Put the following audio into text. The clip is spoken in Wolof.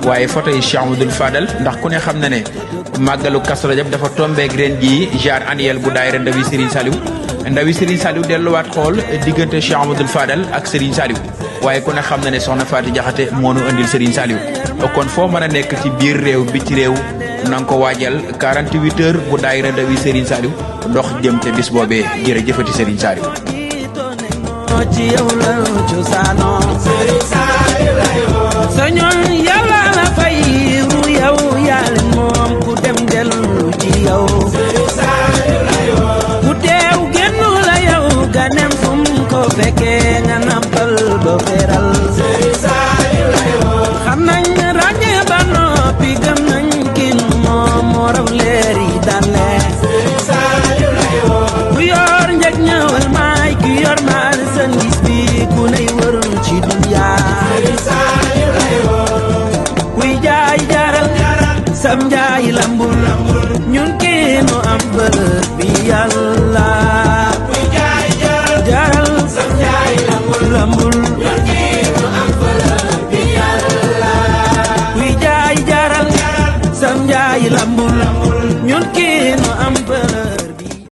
waaye photo yi Cheikh Amadou Fadal ndax ku ne xam na ne màggalu Kazu Rajab dafa tombeeg ren jii jaar annuel bu daayira Ndawi Serigne Saliou delluwaat xool diggante Cheikh Amadou Fadal ak Serigne Saliou waaye ku ne xam na ne soxna Fatou Diakhaté moo nu andil Serigne Saliou kon foo mën a nekk ci biir réew bi ci réew na nga ko waajal 48 heures bu daayira Ndawi Serigne Saliou dox jëm te bis boobee jërëjëfati Serigne Saliou. soñoon yàlla la fay ru yow yàlla moom ku dem dellu ci yow ku teew génn la yow ganem fum ko fekkee nga nampal ba feral xam nañ ràññee ba noppi gëm nañ kin moom moo raw leer yi dalle ku yor njëg ñëwal maay ku yor marchandise bi ku ney wërum ci dunya kuy jaay jaral sam jaay lambul ñun keenu am bërëb bi yàlla kuy jaay jaral sam jaay lambul ñun keenu am bërëb bi yàlla kuy jaay jaral sam jaay lambul